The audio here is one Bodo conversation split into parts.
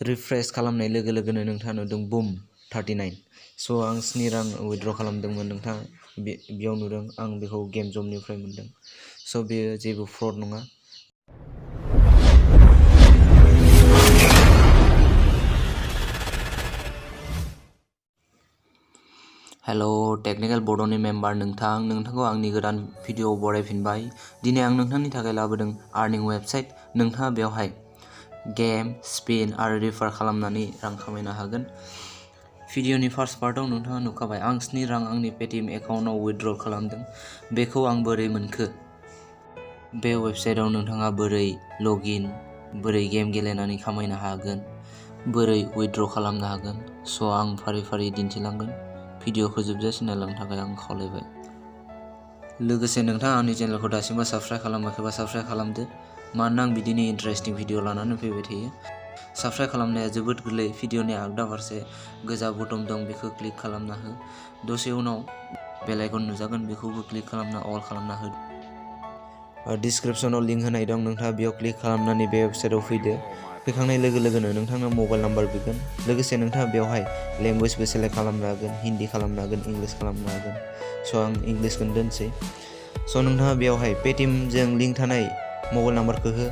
रिफ्रेश खालामनाय लोगो लोगोनो नोंथाङा नुदों बुम 39 स' आं 7 रां उइथड्र खालामदोंमोन नोंथाङा बेयाव नुदों आं बेखौ गेमजमनिफ्राय मोनदों स' बेयो जेबो फ्रड नङा। हेल' टेक्निकेल बर्डनि मेम्बार नोंथांखौ आंनि गोदान भिडिअ बरायफिनबाय। दिनै आं नोंथांनि थाखाय लाबोदों आर्निं वेबसाइट। नोंथाङा बेवहाय गेम स्पिन आरो रिफार खालामनानै रां खामायनो हागोन। भिडिअनि फार्स्ट पार्टआव नोंथाङा नुखाबाय आं 7 रां आंनि पेटिएम एकाउन्टाव उइथड्र खालामदों। बेखौ आं बोरै मोनखो? बे वेबसाइटआव नोंथाङा बोरै लगइन, बोरै गेम गेलेनानै खामायनो हागोन, बोरै उइथड्र खालामनो हागोन, स' आं फारि फारि दिन्थिलांगोन। भिडिअखौ जोबजासिम नायलांनो थाखाय आं खावलायबाय। लोगोसे नोंथाङा आंनि चेनेलखौ दासिमबो साबस्क्राइब खालामाखैबा साबस्क्राइब खालामदो, मानोना आं बिदिनो इन्टारेस्टिं भिडिअ लानानै फैबाय थायो। साबस्क्राइब खालामनाया जोबोद गोरलै। भिडिअनि आगदा फारसे गोजा बटन दं, बेखौ क्लिक खालामना हो। दसे उनाव बेल आइकन नुजागोन, बेखौबो क्लिक खालामना अल खालामना हो। डिसक्रिपसनाव लिंक होनाय दं, नोंथाङा बेयाव क्लिक खालामनानै बे वेबसाइटआव फैदो। फैखांनाय लोगो लोगोनो नोंथांनो मबाइल नाम्बार बिगोन। लोगोसे नोंथाङा बेवहाय लेंगुवेजबो सेलेक्ट खालामनो हागोन, हिन्दी खालामनो हागोन, इंलिश खालामनो हागोन। स' आं इंलिशखौनो दोनसै। स' नोंथाङा बेवहाय पेटिएमजों लिंक थानाय मबाइल नाम्बारखौ हो।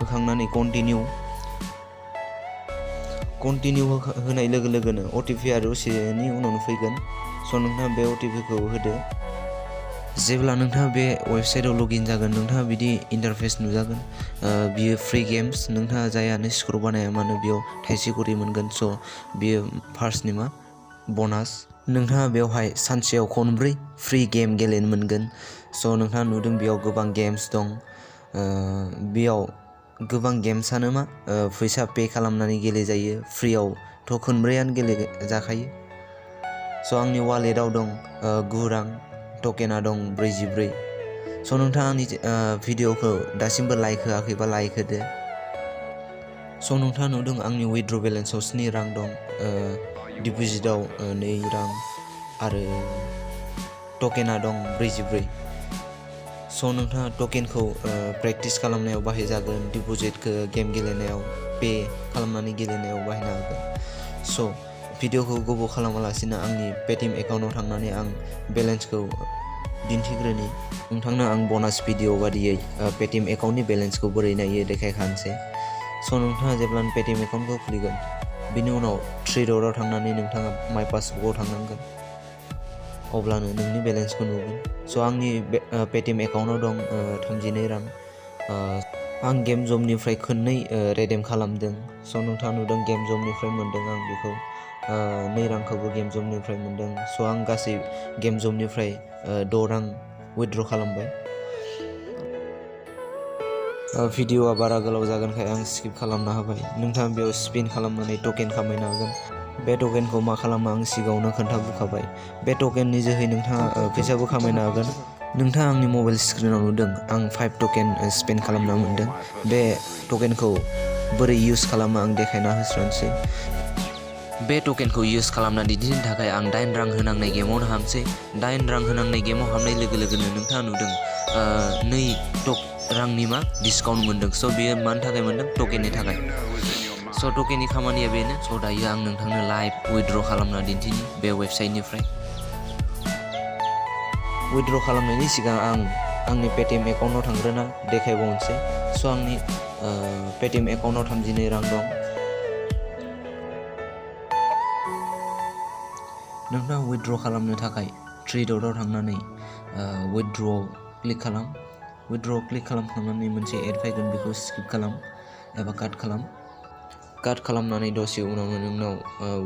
होखांनानै कन्टिनिउ होनाय लोगो लोगोनो अटिपि आरो दसेनि उनावनो फैगोन। स' नोंथाङा बे अटिपिखौ होदो। जेब्ला नोंथाङा बे वेबसाइटआव लगइन जागोन, नोंथाङा बिदि इन्टारफेस नुजागोन। बियो फ्रि गेम्स, नोंथाङा जायानो स्क्रल बानाया मानो बेयाव थाइसे करि मोनगोन। स' बियो फार्स्टनि बनास। नोंथाङा बेवहाय सानसेयाव खनब्रै फ्रि गेम गेलेनो मोनगोन। स' नोंथाङा नुदों बेयाव गोबां गेम्स दं। बेयाव गोबां गेम्सआनो फैसा पे खालामनानै गेलेजायो। फ्रियावथ' खनब्रैयानो गेलेजाखायो। स' आंनि वालेटाव दं 9 रां, टकेना दं 44। स' नोंथाङा आंनि भिडिअखौ दासिमबो लाइक होआखैबा लाइक होदो। स' नोंथाङा नुदों आंनि उइथड्र बेलेन्सआव 7 रां दं, डिप'जिटआव 2 रां आरो टकेना दं 44। स' नोंथाङा टकेनखौ प्रेक्टिस खालामनायाव बाहायजागोन, डिप'जिटखौ गेम गेलेनायाव पे खालामनानै गेलेनायाव बाहायनो हागोन। स' भिडिअखौ गोबाव खालामालासिनो आंनि पेटिएम एकाउन्टाव थांनानै आं बेलेन्सखौ दिन्थिग्रोनि। नोंथांनो आं बनास भिडिअ बादियै पेटिएम एकाउन्टनि बेलेन्सखौ बोरै नायो देखायखानोसै। स' नोंथाङा जेब्लानो पेटिएम एकाउन्टखौ खुलिगोन, बिनि उनाव 3 डटआव थांनानै नोंथाङा माइ पासबुकआव थांनांगोन। अब्लानो नोंनि बेलेन्सखौ नुगोन। स' आंनि पेटिएम एकाउन्टाव दं 32 रां। आं गेमजमनिफ्राय खननै रेडेम खालामदों। स' नोंथाङा नुदों गेमजमनिफ्राय मोनदों आं बेखौ 2 रांखौबो गेमजमनिफ्राय मोनदों। स' आं गासै गेमजमनिफ्राय 6 रां उइथड्र खालामबाय। भिडिअआ बारा गोलाव जागोनखाय आं स्किप खालामना होबाय। नोंथाङा बेयाव स्पिन खालामनानै टकेन खामायनो हागोन। बे टकेनखौ मा खालामो आं सिगाङावनो खोन्थाबोखाबाय। बे टकेननि जोहै नोंथाङा फैसाबो खामायनो हागोन। नोंथाङा आंनि मबाइल स्क्रिनाव नुदों आं 5 टकेन स्पेन्ड खालामना मोनदों। बे टकेनखौ बोरै इउज खालामो आं देखायना होस्रानोसै। बे टकेनखौ इउज खालामना दिन्थिनो थाखाय आं 8 रां होनांनाय गेमावनो हाबसै। 8 रां होनांनाय गेमाव हाबनाय लोगो लोगोनो नोंथाङा नुदों 2 रांनि डिसकाउन्ट मोनदों। स' बेयो मानि थाखाय मोनदों? टकेननि थाखाय। स' टकेननि खामानिया बेनो। स' दायो आं नोंथांनो लाइभ उइथड्र खालामना दिन्थिनि बे वेबसाइटनिफ्राय। उइथड्र खालामनायनि सिगां आं आंनि पेटिएम एकाउन्टाव थांग्रोना देखायबावनोसै। स' आंनि पेटिएम एकाउन्टाव 32 रां दं। नोंथाङा उइथड्र खालामनो थाखाय 3 डटआव थांनानै उइथड्रआव क्लिक खालाम। उइथड्रआव क्लिक खालामखांनानै मोनसे एड फैगोन, बेखौ स्किप खालाम एबा काट खालाम। काट खालामनानै दसे उनावनो नोंनाव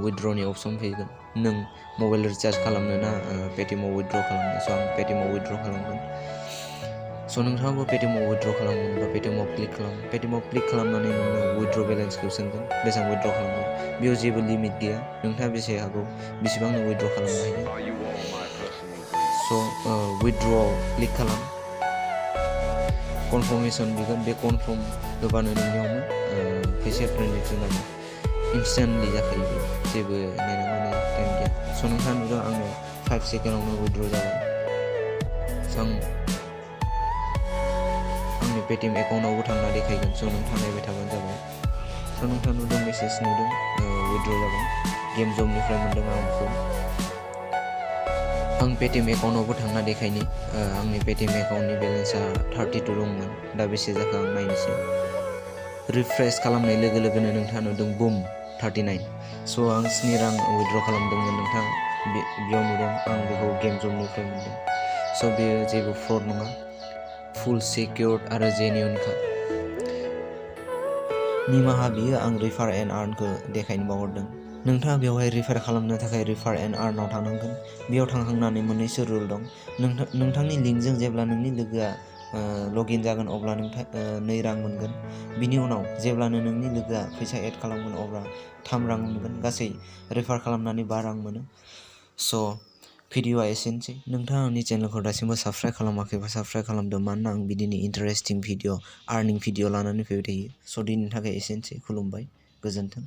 उइथड्रनि अपसन फैगोन। नों मबाइल रिचार्ज खालामनो ना पेटिएमाव उइथड्र खालामनो? स' आं पेटिएमाव उइथड्र खालामगोन। स' नोंथाङाबो पेटिएमाव उइथड्र खालामगोनबा पेटिएमाव क्लिक खालाम। पेटिएमाव क्लिक खालामनानै नोंनाव उइथड्र बेलेन्सखौ सोंगोन, बेसेबां उइथड्र खालामगोन। बेयाव जेबो लिमिट गैया, नोंथाङा बेसे हागौ बेसेबांनो उइथड्र खालामनो हायो। स' उइथड्रआव क्लिक खालाम। कनफार्मेसन बिगोन, बे कनफार्म होबानो नोंनियावनो फैसाया ट्रेन्जेक्सन जागोन। इनस्टेन्टलि जाखायो, जेबो नेनांगौनि टाइम गैया। स' नोंथाङा नुदों आङो 5 सेकेन्डआवनो उइथड्र जाबाय। स' आंनि पेटिएम एकाउन्टआवबो थांना देखायगोन। स' नोंथाङा नायबाय थाबानो जाबाय। स' नोंथाङा नुदों मेसेज नुदों विथड्र जाबाय। गेमजबनिफ्राय मोनदों आं बेखौ। आं पेटिएम एकाउन्टआवबो थांना देखायनि आंनि पेटिएम एकाउन्टनि बेलेन्सा 32 दंमोन। दा बेसे जाखो आं नायनोसै। रिफ्रेश खालामनाय लोगो लोगोनो नोंथाङा नुदों बुम 39। स' आं 7 रां विथड्र खालामदोंमोन। नोंथाङा बेयाव नुदों आं बेखौ गेमजबनिफ्राय मोनदों। स' बेयो जेबो फ्रड नङा, फुल सिकिउर्ड आरो जेन्युइनखा। निमाहा बियो आं रिफार एन्ड आर्नखौ देखायनो बावगारदों। नोंथाङा बेवहाय रिफार खालामनो थाखाय रिफार एन्ड आर्नआव थांनांगोन। बेयाव थांखांनानै मोननैसो रुल दं। नोंथांनि लिंकजों जेब्ला नोंनि लोगोआ लगइन जागोन अब्ला 2 रां मोनगोन। बिनि उनाव जेब्लानो नोंनि लोगोआ फैसा एड खालामगोन अब्ला 3 रां मोनगोन। गासै रिफार खालामनानै 5 रां मोनो। स' भिडिअ'आ एसेनोसै। नोंथाङा आंनि चेनेलखौ दासिमबो साबस्क्राइब खालामाखैबा साबस्क्राइब खालामदो, मानोना आं बिदिनो इन्टारेस्टिं भिडिअ' आर्निं भिडिअ' लानानै फैबाय थायो। स' दिनैनि थाखाय एसेनोसै। खुलुमबाय, गोजोन्थों।